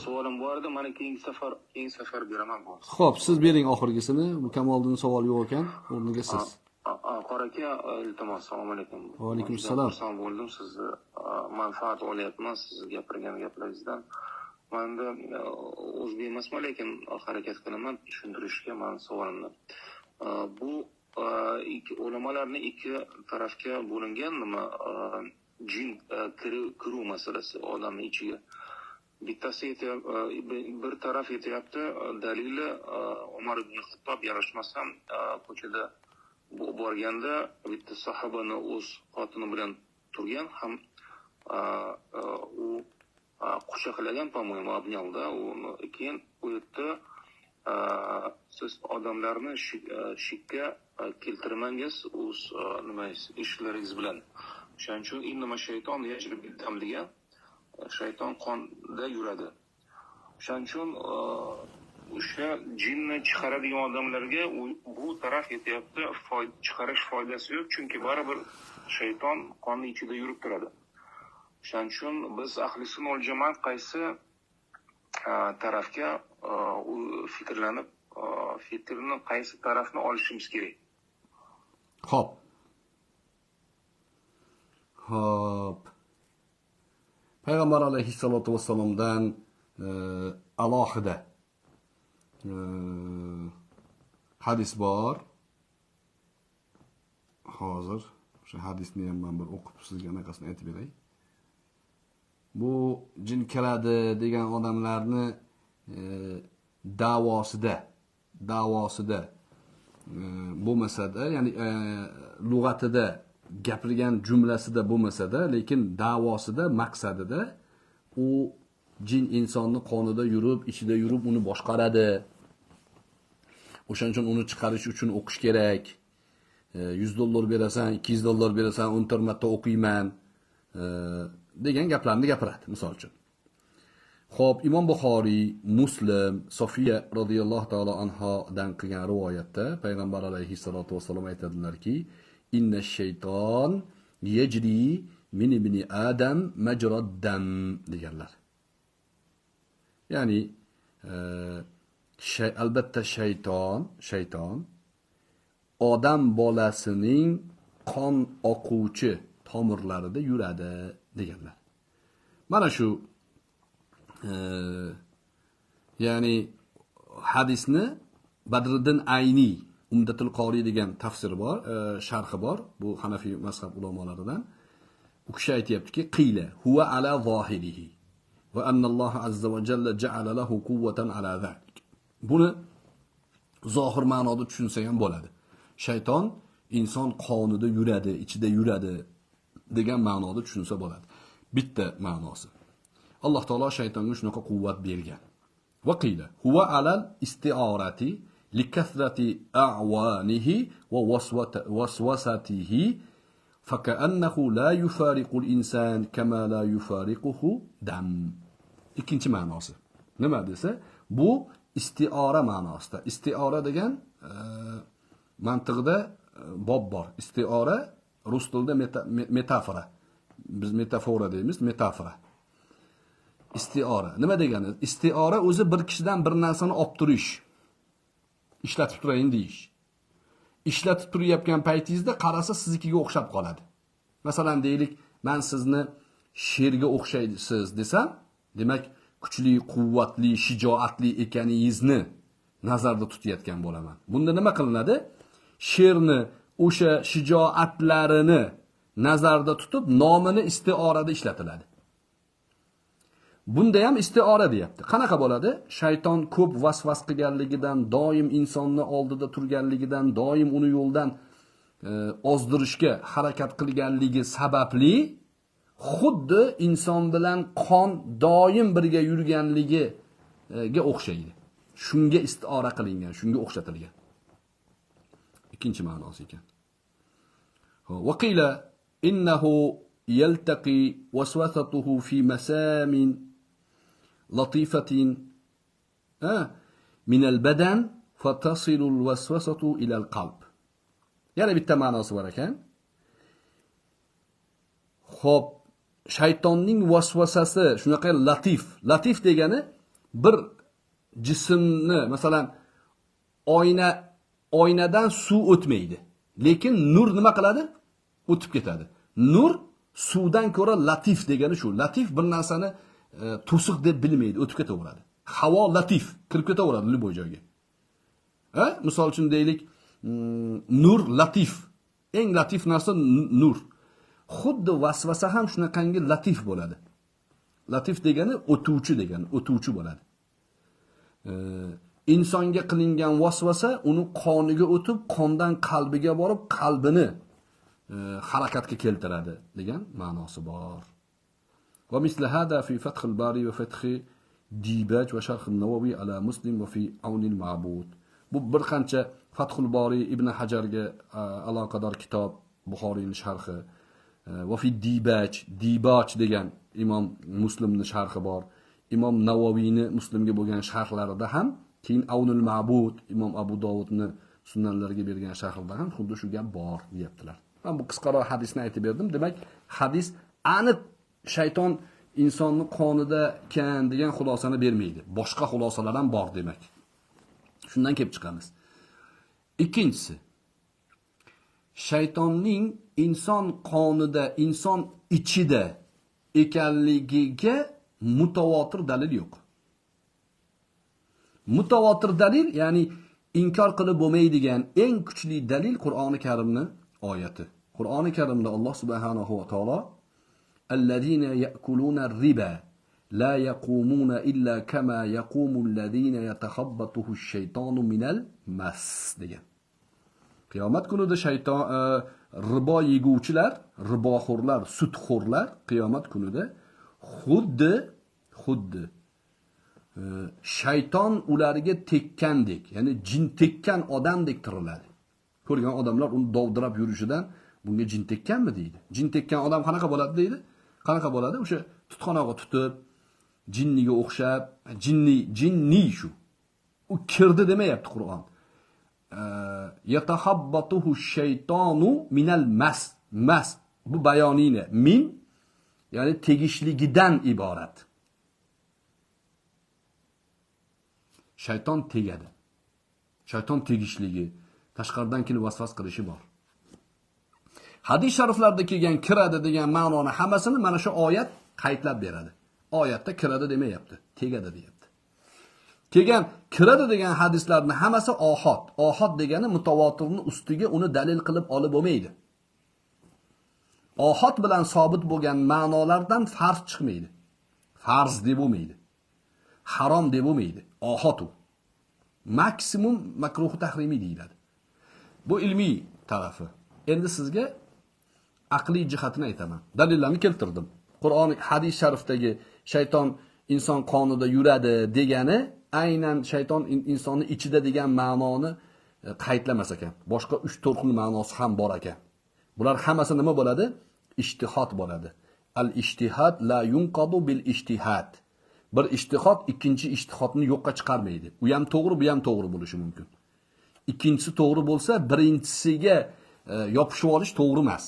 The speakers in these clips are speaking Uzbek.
Savolim bor edi, mana keyingi safar beraman. Xo'p, siz bering oxirgisini. Bu Kamoliddin savol yo'q ekan, o'rniga siz. Qori aka, iltimos, assalomu alaykum. Va alaykum assalom. Xursand bo'ldim, sizni manfaat olyapman siz gapirgan gaplaringizdan. Menda o'zbek emasman, lekin harakat qilaman tushuntirishga men savolimni. Bu ikki ulamolarni ikki tarafga bo'lingan nima jin kiruv masalasi odamning ichiga. Bittasi bir taraf aytyapti, dalili Umar ibn Xattob yarashmasam ko'chada borganda bitta sahobani o'z xotini bilan turgan, ham u quchoqlagan, по-моему, обнял, да, uni keyin u yerda siz odamlarni shikka keltirmangiz o'z nima ishlaringiz bilan. Shuning uchun innama shayton yajri bid-dam degan, shayton qonda yuradi. Shuning uchun o'sha jinni chiqaradigan odamlarga bu taraf yetyapti, chiqarish foydasi yo'q, chunki baribir shayton qonni ichida yurib turadi. Shuning uchun biz ahli sunna val jamoat qaysi tarafga fikrlanib, fikrni qaysi tarafni olishimiz kerak? Xo'p. Xo'p. Payg'ambar alayhissalatu vassalomdan alohida hadis bor. Hozir o'sha hadisni ham men bir o'qib sizga anaqasini aytib beray. Bu jin kiradi degan odamlarni davosida bo'lmasa-da, ya'ni lug'atida gapirgan jumlasida bo'lmasa-da, lekin davosida, maqsadida u jin insonni qonida yurib, ichida yurib uni boshqaradi. O'shaning uchun uni chiqarish uchun o'qish kerak. $100 berasan, $200 berasan, 14 marta o'qiyman degan gaplarni gapiradi, misol uchun. Xo'p, Imom Buxoriy, Muslim, Sofiya radhiyallohu taolo anhodan qilgan rivoyatda payg'ambar alayhissalatu vassalom aytadilarki, inna shayton yajri min ibni adam majrad dam deganlar. Ya'ni albatta shayton odam bolasining qon oquvchi tomirlarida yuradi deganlar. Mana shu ya'ni hadisni Badriddin Ayni Umdatul Qori degan tafsiri bor, sharhi bor, bu Hanafiy mazhab ulamolaridan. U kishi aytayaptiki, qila huwa ala zohirihi va anna Alloh azza va jalla ja'ala lahu quwwatan ala zalik. Buni zohir ma'noda tushunsa ham bo'ladi. Shayton inson qonida yuradi, ichida yuradi degan ma'noda tushunsa bo'ladi. Bitta ma'nosi. Alloh taolo shaytonga shunaqa quvvat bergan. Va qila huwa alal isti'orati likathrati a'wanihi va waswasatihi faka'annahu la yufariqul insan kama la yufariquhu dam. Ikkinchi ma'nosi nima desa, bu istiora ma'nosida. Istiora degan mantiqda bob bor. Istiora rus tilida metafora. Biz metafora deymiz, metafora. Istiora nima degani? Istiora o'zi bir kishidan bir narsani olib turish, ishlatib turayin deyish. Ishlatib turayotgan paytingizda qarasa siznikiga o'xshab qoladi. Masalan deylik, men sizni sherga o'xshaysiz desam, demak kuchli, quvvatli, shijoatli ekaningizni nazarda tutayotgan bo'laman. Bunda nima qilinadi? Sherni o'sha shijoatlarini nazarda tutib, nomini istiorada ishlatiladi. Bunda ham istiora deyapti. Qanaqa bo'ladi? Shayton ko'p vasvas qilganligidan, doim insonni oldida turganligidan, doim uni yo'ldan ozdirishga harakat qilganligi sababli xuddi inson bilan qon doim birga yurganligiga o'xshaydi. Shunga istiora qilingan, shunga o'xshatilgan. Ikkinchi ma'nosi ekan. Va qila innahu yaltaqi waswasatuhu fi masamin latifatin min al-badan fatasilu al-waswasatu ila al-qalb. Yana bitta ma'nosi bor ekan. Xo'p, Shaytonning vasvasasi shunaqa latif. Latif degani bir jismni, masalan, oynadan suv o'tmaydi. Lekin nur nima qiladi? O'tib ketadi. Nur suvdan ko'ra latif degani shu. Latif bir narsani to'siq deb bilmaydi, o'tib ketaveradi. Havo latif, kirib ketaveradi любой joyga. Ha? Misol uchun deylik, nur latif. Eng latif narsa nur. Xuddi vasvasa ham shunaqangi latif bo'ladi. Latif degani o'tuvchi degani, o'tuvchi bo'ladi. Insonga qilingan vasvasa uni qoniga o'tib, qondan qalbiga borib, qalbini harakatga keltiradi degan ma'nosi bor. Va misli hada fi Fath al-Bari va Fath Dibaj va Sharh an-Nawawi ala Muslim va fi Awn al-Ma'bud. Bu bir qancha Fathul Bori Ibn Hajarga aloqador kitob, Buxoriyning sharhi va fi Dibaj, Dibaj degan Imom Muslimning sharhi bor. Imom Navaviyni Muslimga bo'lgan sharhlarida ham, keyin Avnul Ma'bud Imom Abu Dovudni sunnanlarga bergan sharhida ham xuddi shu gap bor deyaptilar. Men bu qisqaroq hadisni aytib berdim. Demak, hadis aniq shayton insonni qonida ekan degan xulosani bermaydi. Boshqa xulosalar ham bor demak. Shundan kelib chiqamiz. Ikkinchisi, shaytonning inson qonida, inson ichida ekanligiga mutawatir dalil yo'q. Mutawatir dalil, ya'ni inkor qilib bo'lmaydigan eng kuchli dalil Qur'oni Karimning oyati. Qur'oni Karimda Alloh subhanahu va taolo allazina ya'kuluna ar-riba la yaqumuna illa kama yaqumu allazina yatakhabbathu ash-shaytonu minal mas degan. Qiyomat kunida shayton ribo yeguvchilar, riboxo'rlar, sudxo'rlar qiyomat kunida xuddi shayton ularga tekkandek, ya'ni jin tekkan odamdek tiriladi. Ko'rgan odamlar uni dovdirab yurishidan bunga jin tekkanmi deydi. Jin tekkan odam qanaqa bo'ladi deydi? Qanaqa bo'ladi? O'sha tutqanog'i tutib, jinniga o'xshab, jinni shu. U kirdi demayapti Qur'on. Yatahabbatuhu shaytonu minal mas. Mas bu bayoniyni min, ya'ni tegishligidan iborat. Shayton tegadi. Shayton tegishligi, tashqaridan kelib vasvas qilishi bor. Hadis shariflarda kelgan kiradi degan ma'noni hammasini mana shu oyat qaytlab beradi. Oyatda kiradi demayapti, tegadi deyapti. Kelgan kiradi degan hadislarning hammasi ohad. Ohad degani mutawatirning ustiga uni dalil qilib olib bo'lmaydi. Ohad bilan sobit bo'lgan ma'nolardan farz chiqmaydi. Farz deb bo'lmaydi. Harom deb bo'lmaydi. Ohad u. Maksimum makruh tahrimiy deyiladi. Bu ilmiy tarafi. Endi sizga aqliy jihatini aytaman. Dalillarni keltirdim. Qur'on, hadis sharifdagi shayton inson qonida yuradi degani aynan shayton insonni ichida degan ma'noni qaytlamas ekan. Boshqa 3-4 xil ma'nosi ham bor ekan. Bular hammasi nima bo'ladi? Ijtihod bo'ladi. Al-ijtihad la yunqadu bil ijtihad. Bir ijtihod ikkinchi ijtihodni yo'qqa chiqarmaydi. U ham to'g'ri, bu ham to'g'ri bo'lishi mumkin. Ikkinchisi to'g'ri bo'lsa, birinchisiga yopishib olish to'g'ri emas.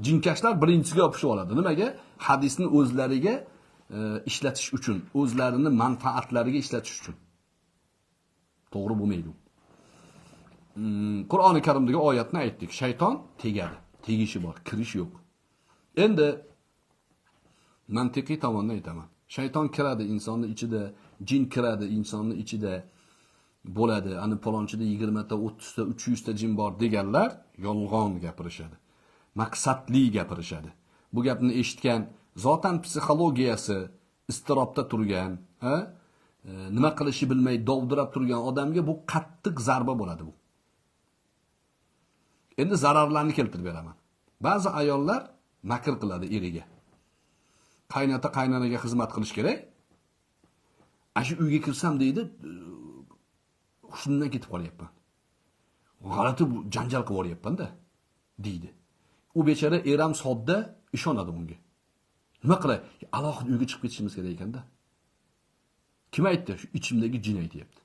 Jinkashlar birinchisiga yopishib oladi. Nimaga? Hadisni o'zlariga ishlatish uchun, o'zlarini manfaatlariga ishlatish uchun. To'g'ri bo'lmaydi. Qur'oni Karimdagi oyatni aytdik. Shayton tegadi. Tegishi bor, kirish yo'q. Endi mantiqiy tomondan aytaman. Shayton kiradi insonni ichida, jin kiradi insonni ichida bo'ladi. Ani palonchida 20 ta, 30 ta, 300 ta jin bor deganlar yolg'on gapirishadi. Maqsadli gapirishadi. Bu gapni eshitgan zotan psixologiyasi istirobda turgan, nima qilishi bilmay dovdirab turgan odamga bu qattiq zarba bo'ladi bu. Endi zararlarni keltirib beraman. Ba'zi ayollar makr qiladi eriga. Qaynota qaynanaga xizmat qilish kerak. Ana shu uyga kirsam deydi, hushimdan ketib qolyapman. G'alati janjal qilib yuboryapman-da, deydi. U bechora eram sodda ishonadi unga. Nima qilay? Alohida uyga chiqib ketishimiz kerak ekanda. Kim aytdi? Shu ichimdagi jin aytyapti.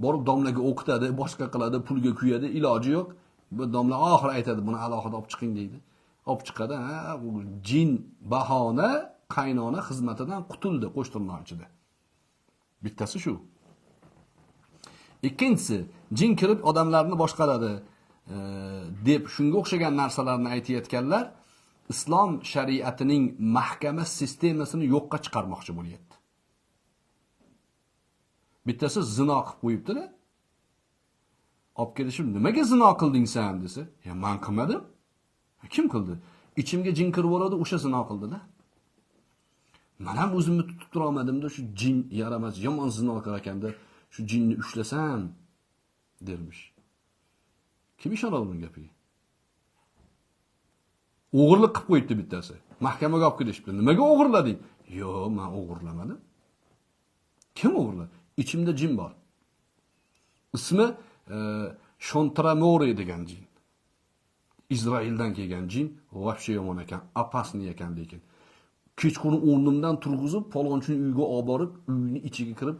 Borib domlaga o'qitadi, boshqa qiladi, pulga kuyadi, iloji yo'q. Bu domla oxiri aytadi, buni alohida olib chiqing deydi. Olib chiqadi, ha, bu jin bahona qaynona xizmatidan qutuldi qo'shtirnoq ichida. Bittasi shu. Ikkinchisi, jin kirib odamlarni boshqaradi deb shunga o'xshagan narsalarni aytayotganlar islom shariatining mahkama sistemasini yo'qqa chiqarmoqchi bo'lyapti. Bittasi zino qilib qo'yibdi-da. Olib kelishib, nimaga zino qilding sen desa, ya men qilmadim. Kim qildi? Ichimga jin kirib oladi, o'sha zino qildi-da. Men ham o'zimni tutib tura olmadim-da, shu jin yaramas, yomon zinokor ekanda, shu jinni ushlasam dermish. Kim ishonadi buning gapiga? O'g'irlik qilib qo'yibdi bittasi. Mahkamaga olib kelishibdi. Nimaga o'g'irlading? Yo'q, men o'g'irlamadim. Kim o'g'irladi? İçimda jin bor. Ismi Shontramori degan jin. Izraildan kelgan jin, vahshiy yomon ekan, opasniy ekan lekin. Kechqurun o'rnimdan turg'izib, palonchini uyga olib borib, uyni ichiga kirib,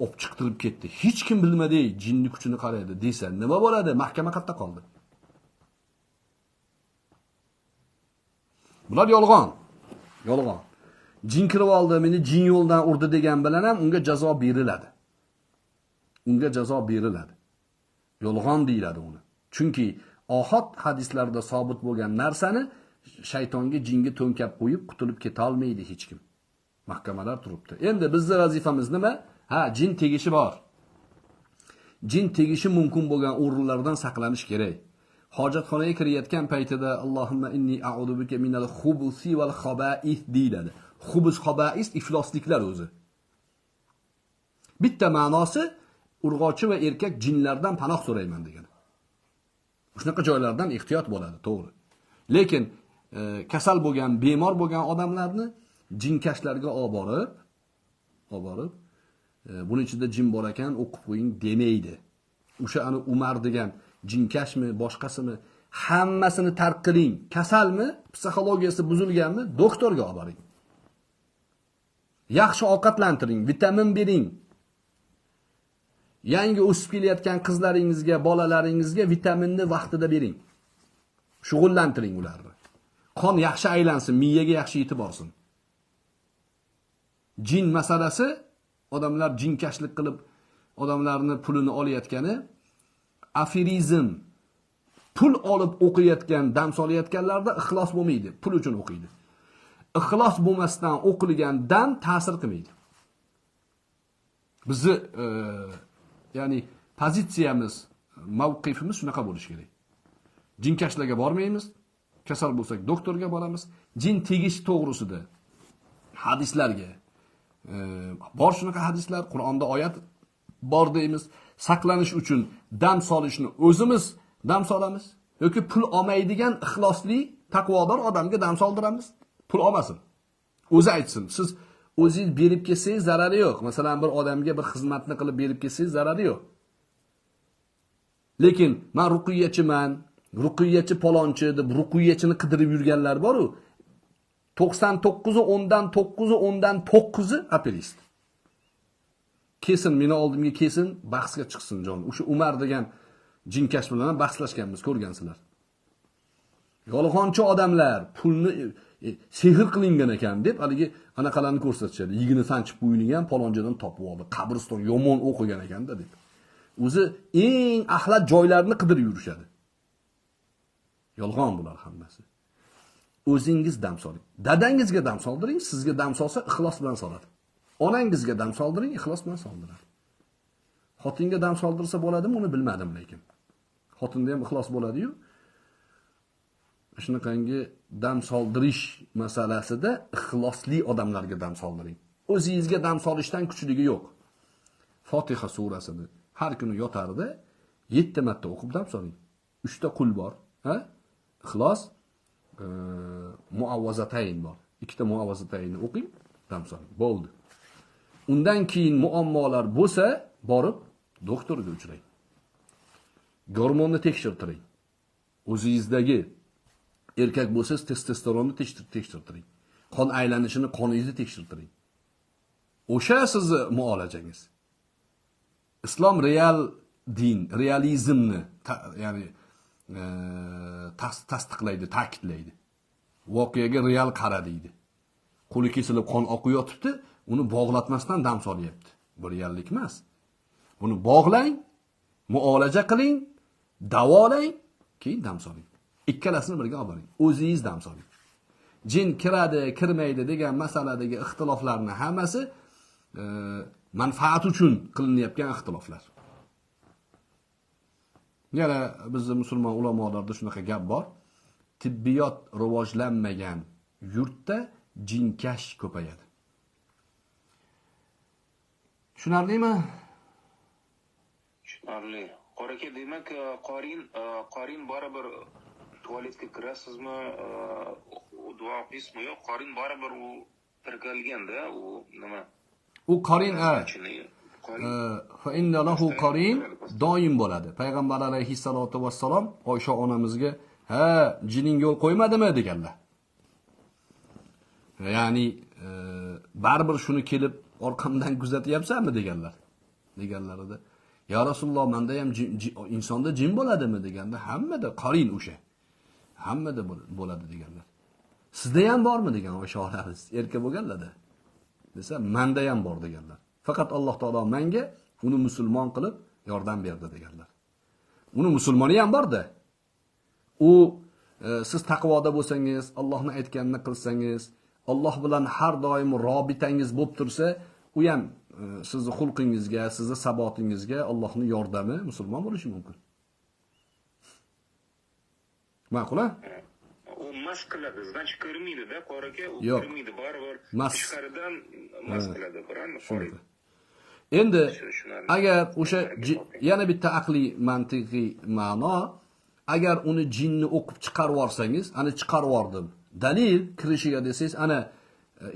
olib chiqtirib ketdi. Hech kim bilmadi, jinni kuchini qaraydi desa, nima bo'ladi? Mahkama qayerda qoldi? Bular yolg'on. Yolg'on. Jin kirib oldi, meni jin yo'ldan urdi degan bilan ham unga jazo beriladi. Unga jazo beriladi. Yolg'on deyiladi uni. Chunki ohad hadislarda sobit bo'lgan narsani shaytonga, jinga to'nkab qo'yib qutulib keta olmaydi hech kim. Mahkamalar turibdi. Endi bizning vazifamiz nima? Ha, jin tegishi bor. Jin tegishi mumkin bo'lgan o'rinlardan saqlanish kerak. Hojatxonaga kirayotgan paytida Allohumma inni a'udhu bika minal xubusi val xaba'is deyiladi. Xubus xaba'is iflosliklar o'zi. Bitta ma'nosi urg'ochi va erkak jinlardan panoh so'rayman degani. Shunaqa joylardan ehtiyot bo'ladi, to'g'ri. Lekin kasal bo'lgan, bemor bo'lgan odamlarni jinkashlarga olib borib, buning ichida jin bor ekan, o'qib qo'ying demaydi. O'sha ani Umar degan jinkashmi, boshqasimi, hammasini tark qiling. Kasalmi, psixologiyasi buzilganmi, doktorga olib boring. Yaxshi ovqatlantiring, vitamin bering. Yangi o'sib kelayotgan qizlaringizga, bolalaringizga vitaminni vaqtida bering. Shug'ullantiring ularni. Qon yaxshi aylansin, miyaga yaxshi yetib borsin. Jin masalasi, odamlar jinkashlik qilib odamlarni pulini olayotgani aferizm. Pul olib o'qiyotgan, dam solayotganlarda ixlos bo'lmaydi, pul uchun o'qiydi. Ixlos bo'lmasdan o'qilgan dam ta'sir qilmaydi. Bizni ya'ni pozitsiyamiz, mavqifimiz shunaqa bo'lishi kerak. Jinkashlarga bormaymiz, kasal bo'lsak doktorga boramiz. Jin tegish to'g'risida hadislarga bor shunaqa hadislar, Qur'onda oyat bor deymiz. Saqlanish uchun dam solishni o'zimiz dam solamiz yoki pul olmaydigan ixlosli, taqvodor odamga dam soldiramiz. Pul olmasin. O'zi aytsin. Siz o'zingiz berib kelsangiz zarari yo'q. Masalan, bir odamga bir xizmatni qilib berib kelsangiz zarari yo'q. Lekin men ruqiyachiman, ruqiyachi palonchi deb ruqiyachini qidirib yurganlar bor-u, 99-i 10dan 9-i 10dan 9-i aperist. Kelsin, meni oldimga kelsin, bahsga chiqsin jon. O'sha Umar degan jinkash bilan ham bahslashganmiz, ko'rgansizlar. Yolg'onchi odamlar pulni sehr qilingan ekan deb haligi anaqalarni ko'rsatishadi. Yigini sanchib qo'yilgan palonchidan topib oldi. Qabriston yomon o'qigan ekanda deb. O'zi eng axlat joylarni qidirib yurishadi. Yolg'on bular hammasi. O'zingiz dam soling. Dadangizga dam soldiring, sizga dam solsa ixlos bilan soladi. Onangizga dam soldiring, ixlos bilan soldiradi. Xotinga dam soldirsa bo'ladimi, uni bilmadim lekin. Xotinda ham ixlos bo'ladi-yu. Shunaqangi dam soldirish masalasida ixlosli odamlarga dam soldiring. O'zingizga dam solishdan kuchligi yo'q. Fotiha surasini har kuni yotarda 7 marta o'qib dam soling. 3 ta qul bor, ha? Ixlos, muavvazatayn bor. 2 ta muavvazataynni o'qing, dam soling. Bo'ldi. Undan keyin muammolar bo'lsa, borib doktorga uchrang. Gormonni tekshirtiring. O'zingizdagi erkak bo'lsangiz testosteronni tekshirtiring. Qon aylanishini, qoningizni tekshirtiring. O'sha sizni muolajangiz. Islom real din, realizmni ya'ni tasdiqlaydi, ta'kidlaydi. Voqeaga real qara deydi. Qo'li kesilib qon oqib yotibdi, uni bog'latmasdan dam solyapti. Bu reallik emas. Buni bog'lang, muolaja qiling, davolang, keyin dam soling. Ikkalasini birga olib boring. O'zingiz dam soling. Jin kiradi, kirmaydi degan masaladagi ixtiloflarning hammasi manfaat uchun qilinayotgan ixtiloflar. Yana bizning musulmon ulamolarda shunaqa gap bor. Tibbiyot rivojlanmagan yurtda jinkash ko'payadi. Tushunarlimi? Tushunarli. Qori aka, demak, qorin baribir tualetga kirasizmi, duo o'qiysizmi? Yo'q, qorin baribir u tirkalganda, u nima? U qorin, fa inna lahu qorin doim bo'ladi. Payg'ambar alayhissalatu vassalom Oysha onamizga, ha, jining yo'l qo'ymadimi deganlar. Ya'ni baribir shuni kelib orqamdan kuzatyapsanmi deganlar. Deganlarida, ya Rasululloh, menda ham insonda jin bo'ladimi deganda, hammada qorin o'sha. Hammada bo'ladi deganlar. Sizda ham bormi degan Oysha onamiz, erka bo'lganlarda. Desa, menda ham bor deganlar. Faqat Alloh taolo menga uni musulmon qilib yordam berdi deganlar. Uni musulmoni ham borda. U siz taqvoda bo'lsangiz, Allohning aytganini qilsangiz, Alloh bilan har doim robitangiz bo'lib tursa, u ham sizni xulqingizga, sizni sabotingizga Allohning yordami musulmon bo'lishi mumkin. Ma'qul-a? U mas qiladi, значит kirmaydi-da, qori aka, u kirmaydi baribir. Tashqaridan mas qiladi, biroq. Endi agar o'sha yana bitta aqliy mantiqiy ma'no, agar uni jinni o'qib chiqarib yuborsangiz, ana chiqarib yubordim, dalil kirishiga desangiz, ana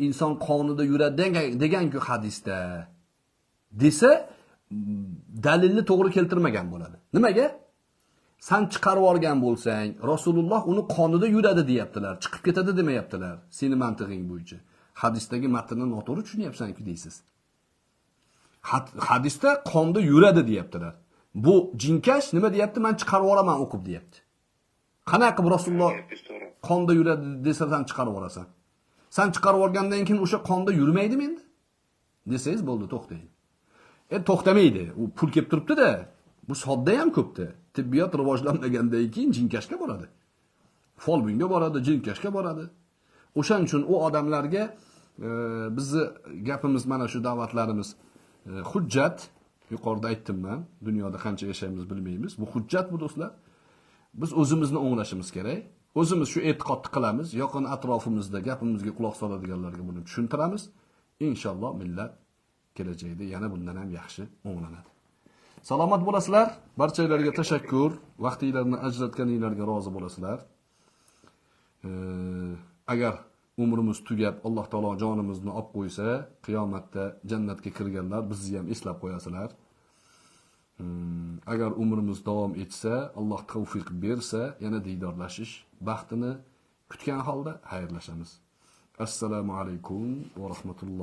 inson qonida yuradi degan-ku hadisda desa, dalilni to'g'ri keltirmagan bo'ladi. Nimaga? San chiqarib yuborgan bo'lsang, Rasululloh uni qonida yuradi deyaptilar, chiqib ketadi demayaptilar. Seni mantig'ing bo'yicha. Hadisdagi matnni noto'g'ri tushunyapsan-ku deysiz. Hadisda qonda yuradi deyaptilar. Bu jinkash nima deyapti? Men chiqarib yuboraman o'qib deyapti. Qanaqa qilib Rasululloh qonda yuradi desa san chiqarib yuborasan? San chiqarib yuborgandan keyin o'sha qonda yurmaydimi endi? Desangiz bo'ldi, to'xtaydi. To'xtamaydi. U pul kelib turibdi-da. Bu sodda ham ko'pda. Tibbiyot rivojlanmagandan keyin jinkashga boradi. Folbinga boradi, jinkashga boradi. O'shaning uchun u odamlarga bizni gapimiz, mana shu da'vatlarimiz hujjat, yuqorida aytdim men, dunyoda qancha yashaymiz bilmaymiz. Bu hujjat bu do'stlar. Biz o'zimizni o'nglashimiz kerak. O'zimiz shu e'tiqodni qilamiz, yaqin atrofimizda gapimizga quloq soladiganlarga buni tushuntiramiz. Inshaalloh millat kelajakda yana bundan ham yaxshi o'nglanadi. Salomat bo'lasizlar. Barchalarga tashakkur. Vaqtinglarni ajratganinglarga rozi bo'lasizlar. Agar umrimiz tugab, Alloh taolo jonimizni olib qo'ysa, qiyomatda jannatga kirganlar bizni ham eslab qo'yasizlar. Agar umrimiz davom etsa, Alloh tavfiq bersa, yana diydorlashish baxtini kutgan holda xayrlashamiz. Assalomu alaykum va rahmatulloh.